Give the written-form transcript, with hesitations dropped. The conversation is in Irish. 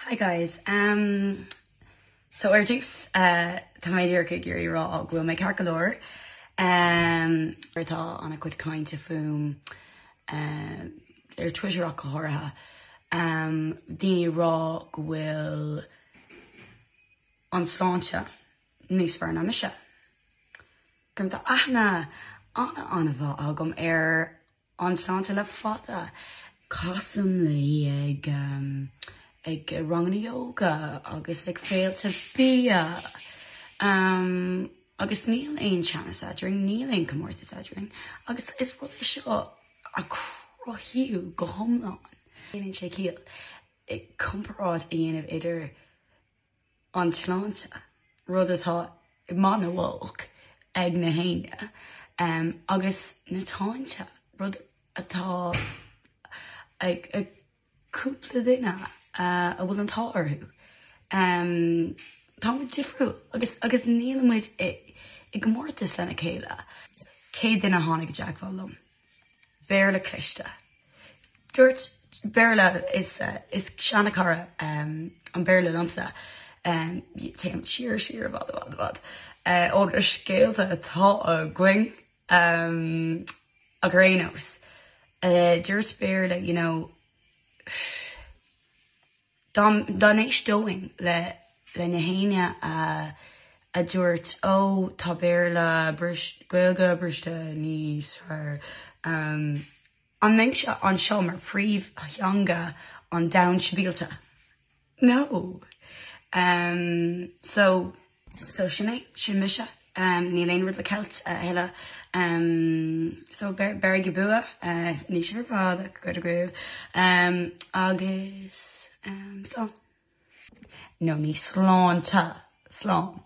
Hi guys, um, so ar dtús uh, tá mé díreach ag iarraidh rá go bhfuil mé ceart go leor. Um, tá an-chuid cainte fúm uh, ar Twitter ach go háirithe. Um, daoine ag rá go bhfuil an sláinte níos fearr ná mise. Tá aithne an-an-mhaith agam ar an tsláinte le fada. Casaim léi ag ag ranganna yoga agus ag féilte bia agus níl aon teannas eadrainn, níl aon comórtas eadrainn agus is rud é seo a cruthaíodh go hiomlán. Déanann sé ciall comparáid a dhéanamh idir an tsláinte, rud atá maith nó olc ag na héinne, agus na táinte, rud atá ag cúpla duine a bhfuil an t-ádh orthu. Tá muid difriúil agus agus níl muid i gcomórtas lena chéile. Céad duine a tháinig i dteagmháil liom. Béarla cliste. Dúirt Béarla is is seanchara an Béarla liomsa. Téim siar siar i bhfad i bhfad i bhfad ó na scéalta atá againn ach ar aon nós dúirt Béarla you know Dá n-éisteoinn le le na héinne a a dúirt ó tá Béarla Gaeilge briste níos fearr, an mbeinnse anseo mar phríomhtheanga an domhain sibhialta? No! So. So sin é, sin mise. Níl aon rud le ceilt a thuilleadh. So beirigí bua, ní sibh ar fad ach cuid agaibh. Agus slán. No, ní sláinte, slán.